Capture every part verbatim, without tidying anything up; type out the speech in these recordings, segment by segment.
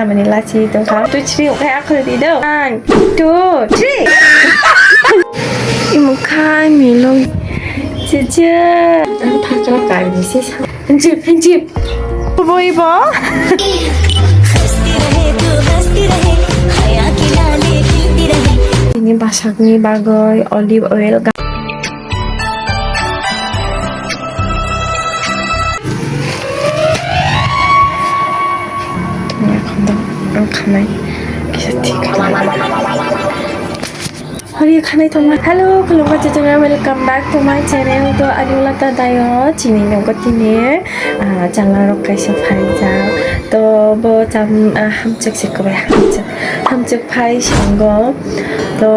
Amani lachi tongkha. Two, three, okay, akhol di do. One, two, three. Imo khai milo. Chicha. Ang thakra kai ni se sa. Hanjip, hanjip. Bo ibo. Ini basakni bagwi olive oil ga- Ang khanai kisa thik khanai. Hori khanai tongma. Hello, khulumkha chajana, welcome back to my channel. To ani ulata dayo chini nogo tini, ah, chwla rok kaisa phaijak. To bo cham, ah, hamchwk se kwbai hamchwk. Hamchwk phai sango. To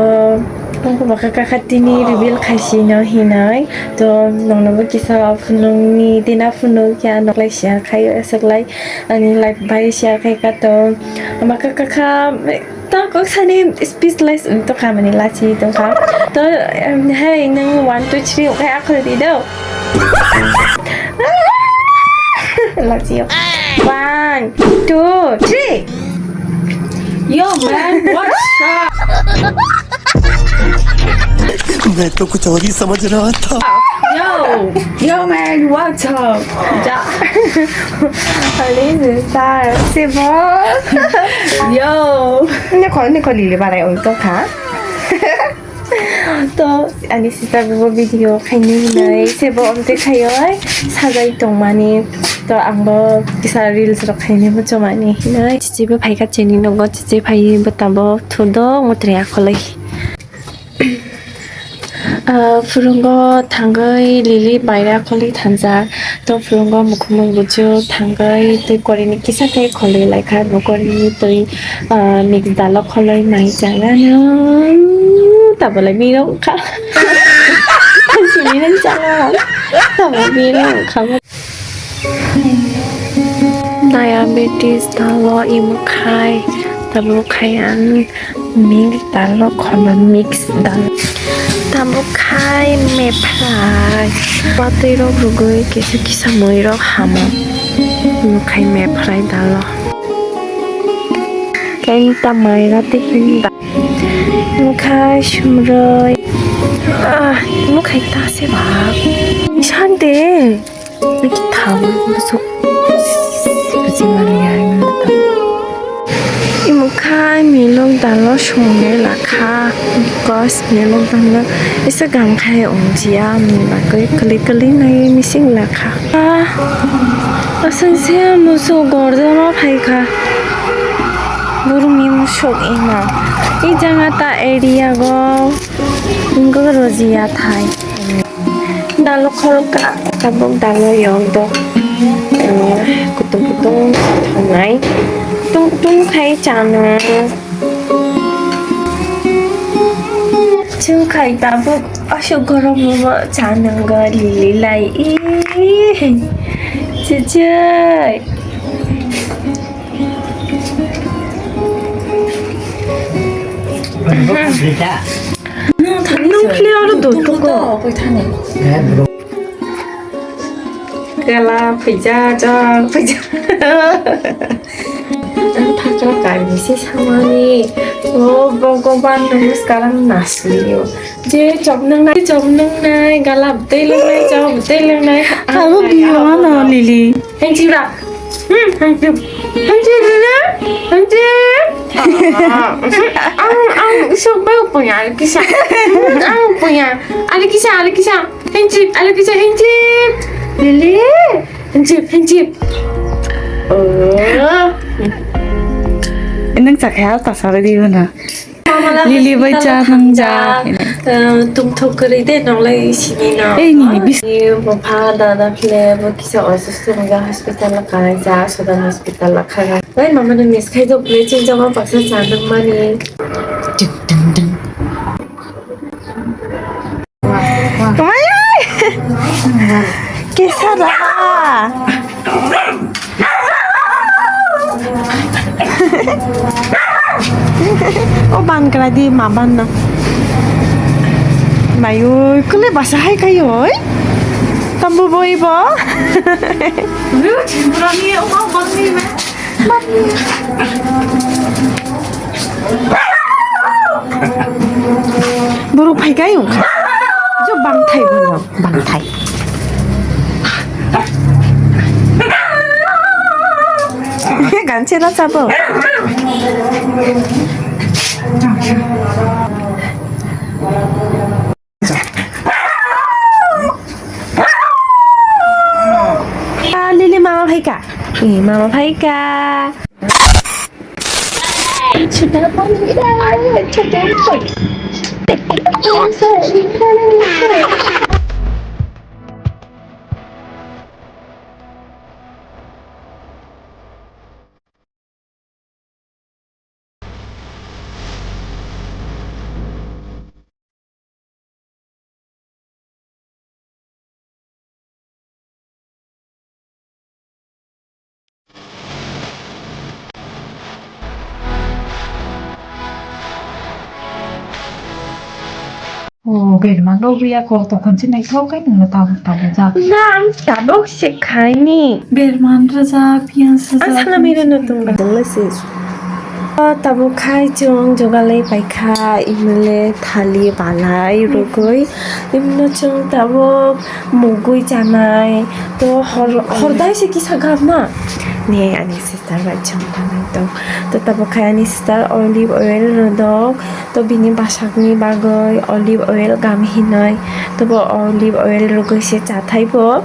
Ang baka kaka tini reveal khaisino hinai. To nongnobo kisa phunukni tina phunuk ya noklai share khai aswklai ani life bai share khai ka to. Baka kaka to kok sani speechless wng tongkha mani lachi tongkha. To, em, hey, nung one, two, three, okay, akhol di do. Lachi yo. One, two, three. Yo, man, what's up? मैं तो कुछ और ही समझ रहा था। Yo, yo, man, what's up? Ja. Alin sir, sebo. Yo. Ne ko, ne ko lili barai oi to kha. To ani sister bo video khaini hinai sebo omte khayoi sajai tongmani. To angbo kisa reels rok khaini muchomani hinai. Chichi bo phaikha chini nogo, chichi phai bo tabo thudo mutre akolai. Ah, phurungo thangwi lili paira kholi thanjak. To phurungo mukhumui buju thangwi tei korini kisa khe kholi laikha, bo korini twi, ah, mix dalo kholoi mai chana no. Tabolai biro wngkha. Sini nang chana. Tabo biro wngkha. Diabetes dalo imo khai, tabuk khai ang mix dalo khono mix dal. Tabuk khai mephrai, patwi rok rugwi kisa kisa mui rok hamo. Imo khai mephrai dalo. Kenta mai rati hinda. Imo khai sumroi. Ah, imo khai ta se ba. Sante. Thang busuk. Bujimani ya, imo khai milok dalo songnai lakha. Kos milok dalo isa gam khai ongjiya, mila koi kali kali nai mising lakha. Ah, asang se musu gorjama phaikha. Burumi musuk ima. I janga ta area go. Inggo rojiya thai. Dalo khoroksa, tabuk dalo yok do. Eh, kutung kutung thangnai. Kutung kutung khai chano. Chwng khai tabuk aswk gorom momo chanang go lili lai. Ih, chichai. Nung thani nung sir. Nung phli oro dotto ko. Koi thani. Kala phaija jang phaija. Ang thakra kaini se samani. O Bhagwan namaskaram nasliyo. Je chop nang nai, chop nang nai, galap tei lung nai, chop tei lung nai. Abo biyo ano lili. Hengchira. Hmm, hengchira. Hengchira. Hengchira. Ang, ang, isok ba punya, kisa. Ang punya. Ada kisa, ada kisa. Hengchip, ada kisa, hengchip. Lili. Hengchip, hengchip. Oh. Nang sakhe al tasara di mana. Lili bai cha nang ja. Tumthok kwrwi de nonglai sini no. Ei, nini bis- Ni bupha dada khle bo kisa osusto wngya hospital o kalaijak, Sodar hospital o khaga. Bai mama no miss khai do khle chingjama baksa cha nang mani. Ding, ding, ding. Kemai? Kesa da. O ban kala di ma ban na. Mai oi, kule basa hai kai oi. Tambo boi bo. Lu, chimprani, o ma ban ni me. Borok phai kai wngkha. Jo bangthai bono, bangthai. Ganchela sabo. Ah, Lily mama phaika. Eh, mama phaika. Oh, berma logi ya kok tokon si naithok kai nungno tabuk tabuk jak. Na, ang tabuk se khaini. Berman rwjak, piyas rwjak. Ang sana mira no tong ba. Dengla sis. Ah, tabuk khai chwng jogalai paikha, imle thali balai rwgwi. Imno chwng tabuk mugwi chanai. To hor, hordai se kisa gam na. Ne, ani sister bai chwng tanai tong. To tabuk khai ani sister olive oil rwdok. To bini bwsakni bagwi olive oil gam hinwi, to bo olive oil rwgwi se chathai bo.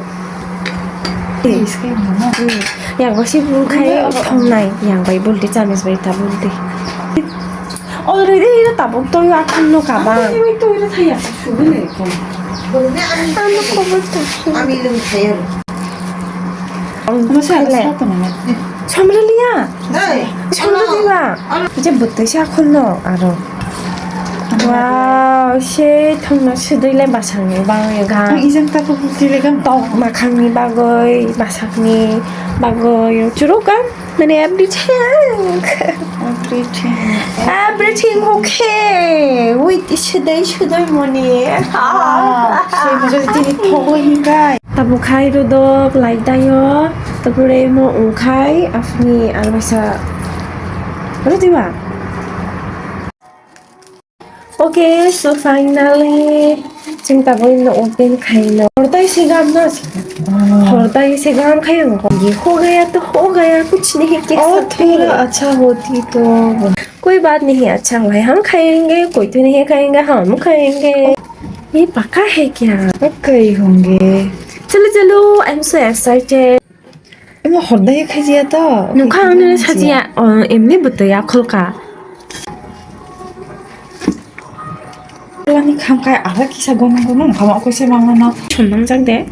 Taste khe mano. Hmm. Yang bo se bul khai. Mano. Thongnai, yang bai bul di, chamis bai ta bul di. Already iro tabuk toyo akhon no kabang. Ang toyo, toyo thaya, sugi le. Ano khobor ta. Ami lung thaya. Ang. Ano sa, khaile. Sa to nana. Somraliya. Dai. Somraliya. Je bwtwi sa khulno aro. Wow, se thongno sudui le bwsakni bagwi ga. Ang ijang ta ko bwtwi le gam. Tok makhangni bagwi, bwsakni bagwi, churuk gam, mane everything. Everything. Everything okay. Wait, sudui, sudui moni. Wow, se mo jodi tini thogo hingai. Tabuk khai rodok, like dayo, tapore mo wngkhai, aphni aro kaisa rwdiba. Okay, so finally, chwng tabuk no open khaino. Hordai se gam na, hordai se gam khai ang. Ye ho gaya to ho gaya, kuch nahi keh sakte. Oh, thora acha hoti to. कोई बात नहीं, अच्छा हुआ है, हम खाएंगे, कोई तो नहीं खाएंगे, हम खाएंगे। ये पक्का है क्या? पक्का ही होंगे। चलो, चलो, I am so excited. Emo hordai khaijia to. Nukha ang nini sajiya, emni bwtwi akhol ka. Ani kham kai ara kisa gomang gomang khama koi se mama no. Chumang jak de.